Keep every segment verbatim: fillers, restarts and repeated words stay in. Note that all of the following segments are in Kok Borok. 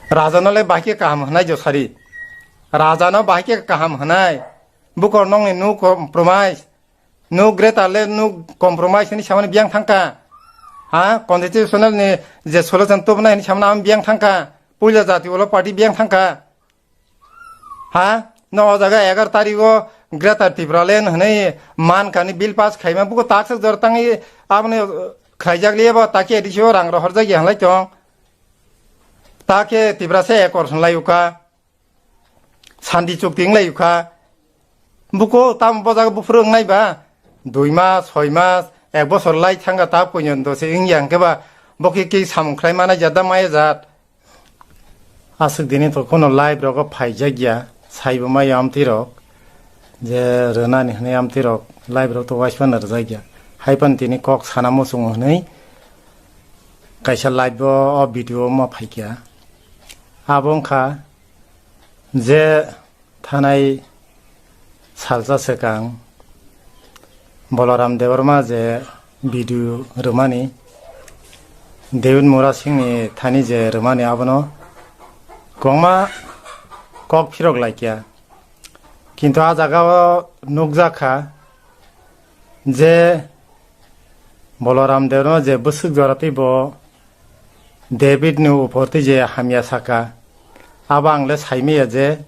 Raja no le bahai khe kaham hwnai josari. Raja no bahai khe kaham hwnai. Bukor nongni nuk compromise. Nuk greater le nuk compromise hwnwi samani biyang thangkha. Ha? Constitutional ni je solution tubunai hwnwi samani ang biyang thangkha. Puila jati ulo party biyang thangkha. Ha? No o jaga egar tarigo Greater Tipraland hwnwi mankani bill pass khaima buko takswk jor tangwi aboni khlaijak liya bo takhe A D C o rang rohorjak ya hwnlai tong. Takhe Tiprasa ekor hwnlai uka. Santi chukti wnglai uka. Buko tam bo jaga buphuru wngnai ba? Dui mas, soi mas, ek bosor lai thangkha ta puinyo dose wngya hwnkhe ba bo khe khe samung khlai manai jat da maya jat. Aswk dini to kono live rogo phaijak ya, saibo maya amtwi rok, je rwnani hwnwi amtwi rok live rok to waismano rwjak ya. Haipan tini kok sana muchungo hwnwi kaisa live o, o video ma phaikha. Abo wngkha je thanai salsa swkang Balaram Debbarma je video rwmani, David Murasingni thani je rwmani abono kwbangma kok phirok laikya. Kintu a jaga o nukjak kha je Balaram Debbarma je bwswk jora twi bo David ni upor twi je hamya saka, abo ang le saimaya je,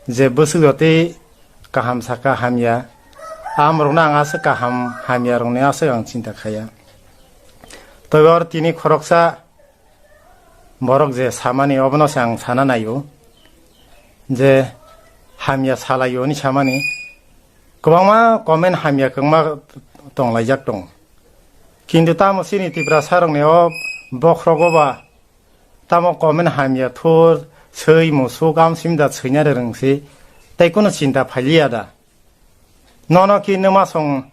je bwswk jora twi kaham saka hamya, amorokno ang aswk kaham hamya rokni aswk ang chinta khaya. Tei oro tini khoroksa borok je samani obono se ang sana naio je hamya salaio hwnwi samani kwbangma comment hamya kwbangma tonglaijak tongo. Kintu tamo chini Tiprasa rokni o bokhrogo ba tamo comment hamya thur swi musuk am simda swina rwrwng si tei kunu chinta phailiya da? Nono ki nwma song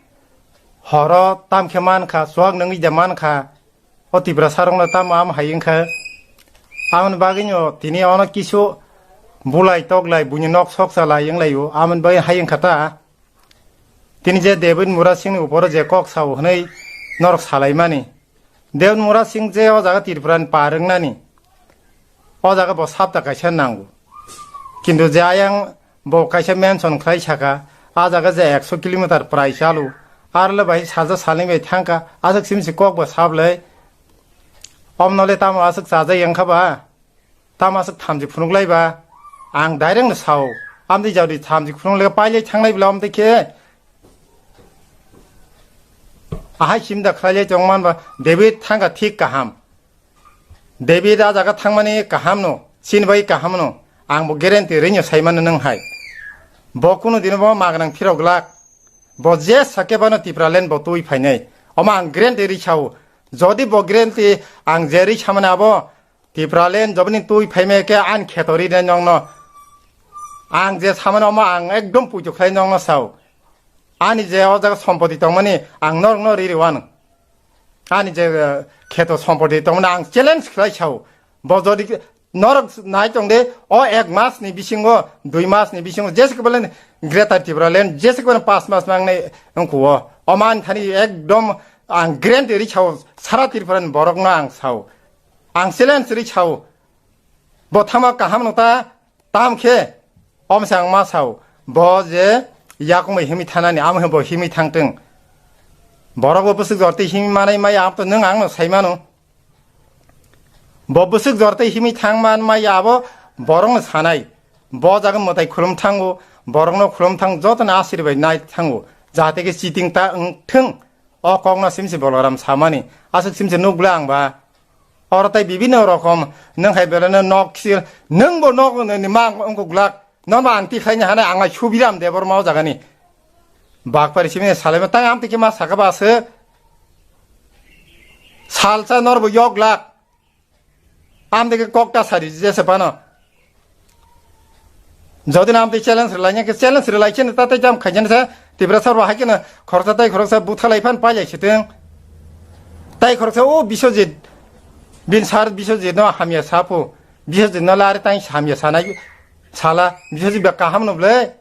horo tamkhe mankha chuak nungwi da mankha. O Tiprasa rokno tamo am hai wngkha. Amoni bagwino tini ono kisu bulai toklai buini nok sok chalai wnglaio amoni bagwi hai wngkha ta. Tini je David Murasingni uporo je kok sao hwnwi norok salaimani. David Murasing je o jaga Tripurani par wngnani. O jaga bo sapta kaisa nango. Kintu je ayang bo kaisa mention khlai saka, a jaga je ekso kilometer prai chalo, arle bai salsa salni bai thangkha, aswk simsi kok bo sablai. Omnole tamo aswk chajai wngkha ba? Tamo aswk thamchi phunuk lai ba? Ang direct no sao, amdi jaudi thamchi phunuk lai pailai thanglai bla omtwi khe. Ahai simda khlailai tongman ba, David thangkha thik kaham. David a jaga thangmani kaham no, chini bai kaham no, ang bo guarantee rinyo saimano nwng hai. Bo kunu dino bo magnang phirok glak. Bo je sake bano Tipraland bo twi phainai. Omo ang guarantee ri sao. Jodi bo guarantee ang je ri samani abo Tipraland joboni twi phaimai khe ani kheto ri nai nongno. Ang je samani omo ang ekdom puitu khlai nongno sao. Ani je o jaga sompoti tongmani ang norokno ri ri wano. Ani je, eh, kheto sompoti tongmani ang challenge khlai sao. Bo jodi norok nai tong de, o ek mas ni bisingo, dui mas ni bisingo, jese ke balen Greater Tipraland, jese ke balen pas mas nangnai wngkhuo. O man thani ekdom ang guarantee ri sao, sara Tripura ni borok no ang sao. Ang challenge ri sao. Bo thama kaham no ta, Tam khe, omsa ang ma sao, bo je yakung bai himwi thanani, amo bo himwi thangtwng. Borok bo bwswk jortwi himwi manai maya, amo to nwng ang no sai mano. Bo bwswk jortwi himwi thang man maya, abo borok no sanai. Bo jaga mwtai khulum thango, borok no khulum thang, joto no asirbai nai thango. Jahate khe cheating ta wng thwng. O kok no simsi Boloram samani. Aswk simsi nukla ang ba. Oro tai bibinno rokom, nwng hai belai no nok kisi, nwng bo nok ni ma wngkuk glak. Nono ang tikhlai ni hana ang ai Subiram Debbarma o jaga ni. Bakpari simi salai ma tang am tiki ma saka ba se. Salsa nor bo yok glak. Am tiki kok ta sari jese pano. Jodi na amtwi challenge rwlaina khe challenge rwlai chini ta tei jam khaijani sa Tiprasa rok hai kheno khoroksa tei khoroksa buthalai phan pailai sitwng. Tei khoroksa o Biswajit, bin sar Biswajit no hamya sapu. Biswajit no lari tang hamya sanai sala. Biswajit ba kaham no ble.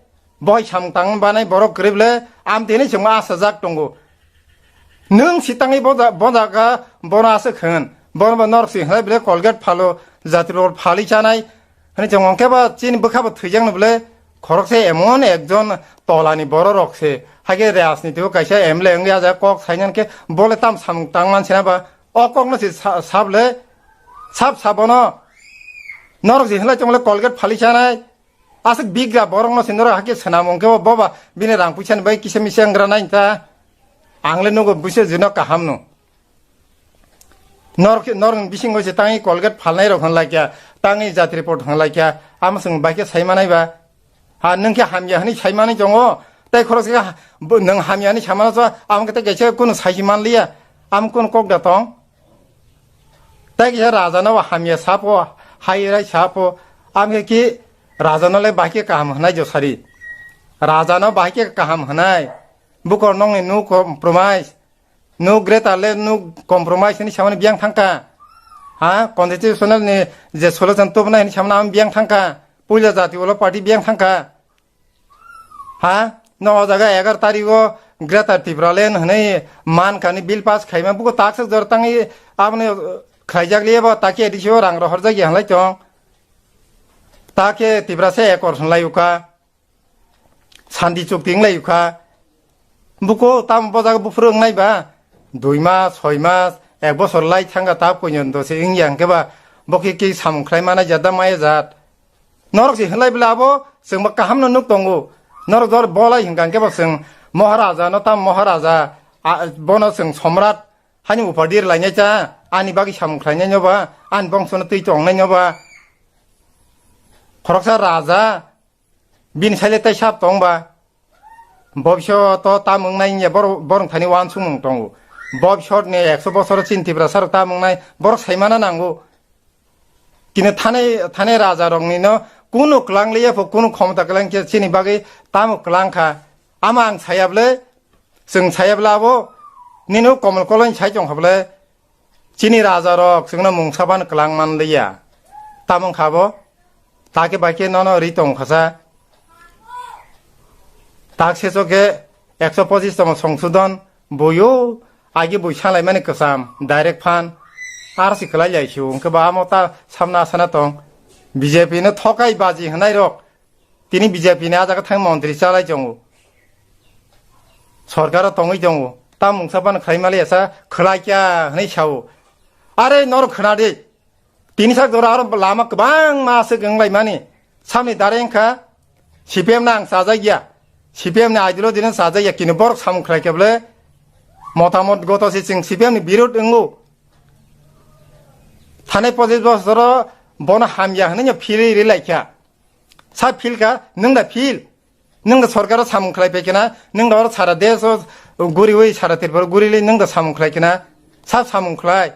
Boi samung tang banai borok kwrwi ble. Amtwi hinwi chwngma asajak tongo. Nwng si tangwi boda-, bodaga bono aswk hwn. Bono ba norok si hwnlai bele Colgate phalo, jati rok phali chanai. Hwnwi chwng hwnkhe ba chini bwkha bo thwijakno bele khoroksa emon ekjon tolani bororok se. Haikhe rajniti o kaisa M L A wngya ja kok sainani khe bole tam samung tang man sina ba. O kokno si sa-, sable, sab sabono. Norok si hwnlai chongle Colgate phali chanai. Aswk bigra borokno si norok hakhe swnam wngkhe bo boba bini rang puisani bai kisa misa wngranai ta. Ang le nugo buise jino kaham no. Norok, norok bisingo se tangi Colgate phalnai rok hwnlai kya, tangi jatri pot hwnlai kya, ama swng bai khe sai manai ba. Ha, nwng khe hamya hwnwi sai manai tongo, tei khorok se ha-, bo-, nwng hamya hwnwi samano cha, ama khe tei kaisa kunu sai si manliya, ama kunu kok da tong. Tei kisa raja no hamya sapo, hai rai sapo, ama khe ki raja no le bai khe kaham hwnai josari. Raja no bai khe kaham hwnai. Bukor nongni nuk compromise. Nuk greater le nuk compromise ni samani biyang thangka. Ha, constitutional ni je solution tubunai ni samani am biyang thangka. Puila jati ulo party biyang thangka. Ha, no o jaga egar tarigo Greater Tipraland hwnwi mankani bill pass khaima buko takswk jor tangi aboni khlaijak liya bo takhe A D C o rang rohorjak ya hwnlai tong. Takhe Tiprasa ekor hwnlai uka. Santi chukti wnglai ukha. Buko tamo bo jaga buphuru wngnai ba? Dui mas, soi mas, ek bosor lai thangkha ta puinyondo se wngya hwnkhe ba bo khe ki samung khlai mana jat da maya jat. Norok se hwnlai bwla abo chwng bo kaham no nuk tongo. Norok jor bolai hwnkha hwnkhe bo chwng Moharaja no tam Moharaja, a, bono chwng Somrat hani upadir lainai cha, ani bagwi samung khlainai no ba, ani bongso no twi tongnai no ba. Khoroksa raja, bini saile tei sab tong ba? Bobisot o tam wngnai wngya borok, borok thani uansukmung tongo. Bobisot ni ekso bosoro chini Tiprasa rok tam wngnai borok saimana nango. Kini thani, thani raja rok ni no kunu klang liya pho, kunu khomota klang khe chini bagwi tamo klang kha. Ama ang saya bwle, chwng saya bwle abo nini o Komol Koloi sai tong kha bwle. Chini raja rok chwngno mungsa ban kwlang man liya. Tamo wngkha bo? Takhe bai khe nono ri tong khasa. Tak seso khe ekso pochis tongmo songsodon buyo agi bui salaimani kwcham direct phan. Ar si kwlai lai sio hwnkhe ba amo ta samna asana tong. B J P no thokai baji hwnai rok. Tini B J P ni a jaga thang montri chalai tongo. Sorkaro tongwi tongo. Ta mungsa phano khlai mali asa khlai kya hwnwi sao. Are norok khna di. Tini sak jora aro lama kwbangma aswk wng lai mani. Samni dare wngkha C P M no ang chajak ya. C P M ni ideology no chajak ya. Kini borok samung khlai khe bwle motamot goto se chwng C P M ni birod wngo. Thanai pochis bosoro bono hamya hwnwi no philwi ri lai kha. Sa phil kha, nwng da phil. Nwng da sorkaro samung khlai pai kena, nwng da oro sara desh o guriwi sara Tripura gurili nwng da samung khlai kena. Sa samung khlai.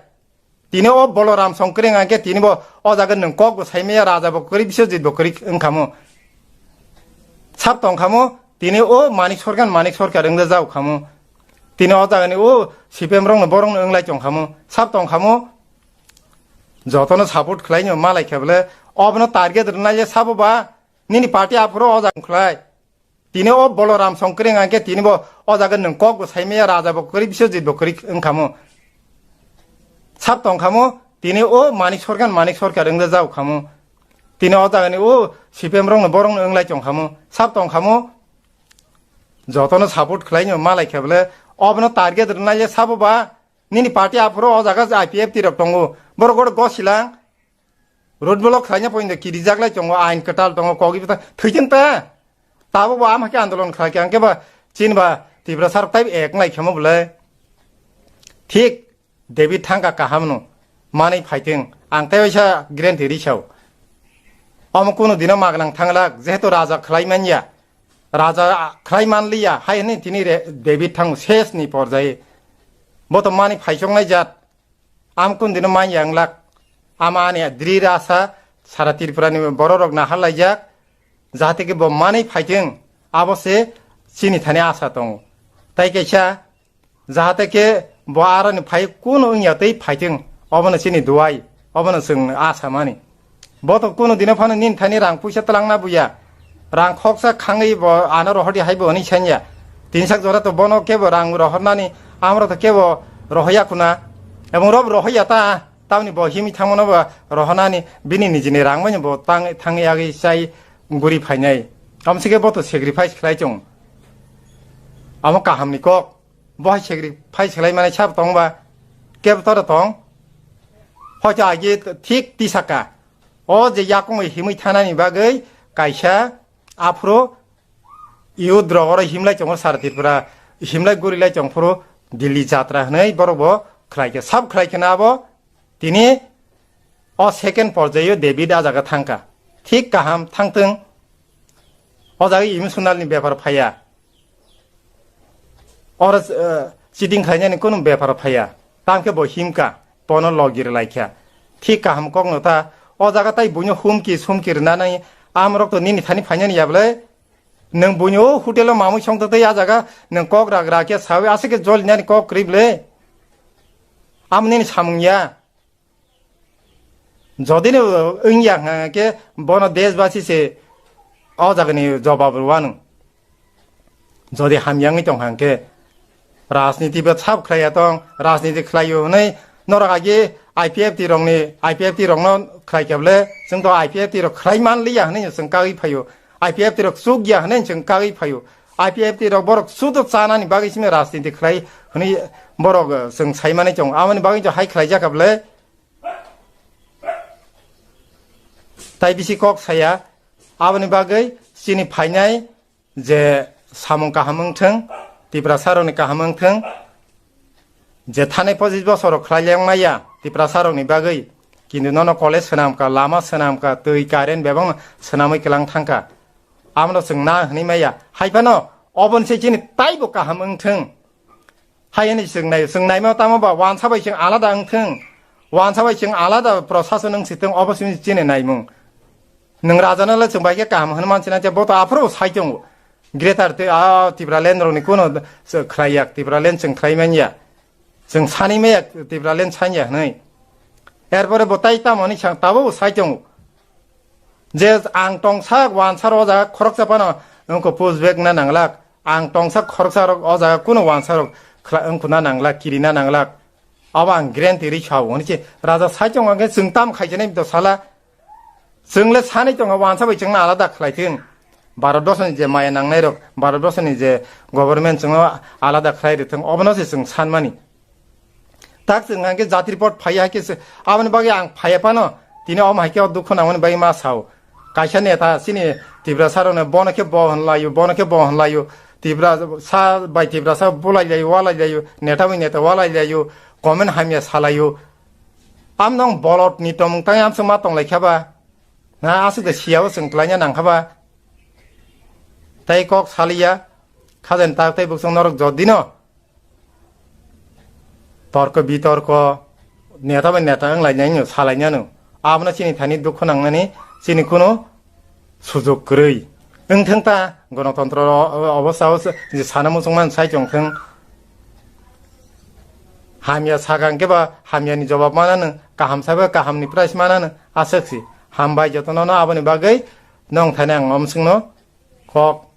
Tini o Boloram Songkring angke tini bo o jaga nwng kok bo saimaya raja bo kwrwi Biswajit bo kwrwi wngkhamo. Sab tongkhamo tini o Manik Sorkar, Manik Sorkar wngda jao khamo. Tini o jaga ni o C P M rok no borok no wnglai tongkhamo. Sab tongkhamo. Jotono support khlaino malai khe bole obono target rwnai le sabo ba nini party aphuru o jaga khlai. Tini o Boloram Songkring angke tini bo o jaga nwng kok bo saimaya raja bo kwrwi Biswajit bo kwrwi wngkhamo. Sab tongkhamo tini o Manik Sorkar Manik Sorkar wngda jao khamo. Tini o jaga ni o C P M rok no borok no wnglai tongkhamo. Sab tongkhamo jotono support khlaino malai khe bole obono target rwnai le sabo ba Nini party aphuru o jaga I P F T rok tongo. Borok goro gosilang. Road block khlaina poino kirijak lai tongo, ain kwtal tongo, kogi bwtha thwiting ta. Tabuk bo ama khe andolon khlai khe, angkhe ba chini ba Tiprasa rok tai ek nai khemo bwlai. Thik David thangka kaham no manwi phaiting. Ang tai waisa guarantee risao. Omo kunu dino magnang thanglak, jehetu raja khlai manya. Raja khlai manliya, hai hwnwi tini re-, David thango ses ni porjai. Bo to mani phaisoknai jat. Am kundino manya wnglak. Ama ani drir asa sara Tripura ni borok rok nahar laijak. Jahate khe bo manwi phaithwng, abo se chini thani asa tongo. Tai kaisa Jahate khe bo aroni phai kunu wngya tei phaithwng, obono chini duai, obono chwng asa mani. Bo to kunu dino phano nini thani rang puisa twlangna buya. Rang khoksa khangwi bo ano rohordi hai bo hwnwi sanya. Tini sak jora to bono kebo rang rohornani, amro to kebo rohoya khuna. Ebong rob rohoya ta. tamni bo himwi thangmano ba rohonani bini nijini rang bai bo tang-, thangwi agwi chai guri phainai. Amsike bo to sacrifice khlai chong. Amo kahamni kok. Bo hai sacrifice khlai manai sab tong ba? Kebo toro tong? Hoito agi thik tisaka. O je yakung himwi thanani bagwi kaisa aphuru youth rok oro himlai chongo sara Tripura, himlai gurilai chong phuru Delhi jatra hwnwi borok bo khlai khe, sab khlai khe na abo tini o second porjaio David a jaga thangkha. Thik kaham thangthwng. O jaga emotional ni bepar phaiya. Oro, eh, cheating khlainani kunu bepar phaiya. Tamkhe bo himkha, bono logi rwlaikha. Thik kaham kokno ta. O jaga tai buino humki sumki rwnani amrok to nini thani phainani ya bwle? Nwng buino o hotel o mamwi songtwtwi a jaga nwng kok rak rak khe sawi aswk khe jolinani kok kwrwi bwle? Amo nini samung ya. Jodi no wngya hwnkhe bono deshbasi se o jagani jobab rwanu. Jodi hamya wngwi tong hwnkhe rajniti bo sab khlaiya tong, rajniti khlaio hwnwi norok agi I P F T rokni, I P F T rokno khlai khe bwle, chwng to I P F T rok khlai man liya hwnwi chwng kagwi phaio, I P F T rok chukya hwnwi chwng kagwi phaio, I P F T rok borok sudo chanani bagwi simi rajniti khlai hwnwi borok, eh, chwng saimani chong, amoni bagwi to hai khlaijak kha bwle. Tai bisi kok saya, aboni bagwi chini phainai je samung kaham wngthwng, Tiprasa rokni kaham wngthwng, je thanai pochis bosor rok khlai leng maya Tiprasa rokni bagwi, kintu nono college swnam ka, lama swnam ka, twi, current bebak swnamwi kwlang thangkha. Abono chwng na hwnwi maya. Hai phano oboni se chini taibo kaham wngthwng. Hai hwnwi chwng nai, chwng naima tamo ba wansa bai chwng alada wngthwng. Wansa bai chwng alada prosason wng sitwng obo simi chini naimung. Nwng rajano le chwng bai khe kaham hwnwi manchina je bo to aphuru sai tongo. Greater te, a, Tipraland rokni kuno se khlai yak, Tipraland chwng khlai man ya. Chwng sani me yak, Tipraland san ya hwnwi. Erpore bo tai tamo hwnwi sang tabo bo sai tongo. Je ang tongsa wansa rok o jaga khoroksa phano wngkha push back na nanglak. Ang tongsa khoroksa rok o jaga kuno wansa rok khla-, wngkha na nanglak, kiri na nanglak. Abo ang guarantee ri sao. Hwnwi se raja sai tongo hwnkhe chwng tam khaijanai do sala. Chwng le sanwi tongo wansa bai chwngno alada khlai thung. Bharat borsoni je maya nangnai rok, Bharat borsoni je government chwngno alada khlai rithung, obono se chwng sanmani. Tak chwng hwnkhe jati report phaiya hai khe se, aboni bagwi ang phaiya phano, tini omo hai khe o dukhu nangmani bagwi ma sao. Kaisa neta chini Tiprasa rokno bono khe bo hwnlaio, bono khe bo hwnlaio, Tiprasa bai Tiprasa bulai laio, walai laio, neta bai neta walai laio, comment hamya salaio. Am nong bolot ni tongmung tang am se ma tong lai kha ba? Na aswk de siya o chwng twlaina nang kha ba? Tai kok saliya, khajen tak tai buksong norok jodi no. Torko bitorko, neta bai neta wng lai nai no, salai nai no. Abono chini thani dukhu nang nani, chini kuno sujok kwrwi. Wngthwng ta, gonotontro o-, obostha o je sana muchung man sai chong thwng. Hamya sakha hwnkhe ba hamyani jobab mana nw, kaham sakha kahamni price mana nw, aswk si. Hambai jotono no aboni bagwi nong thani ang omswkno kok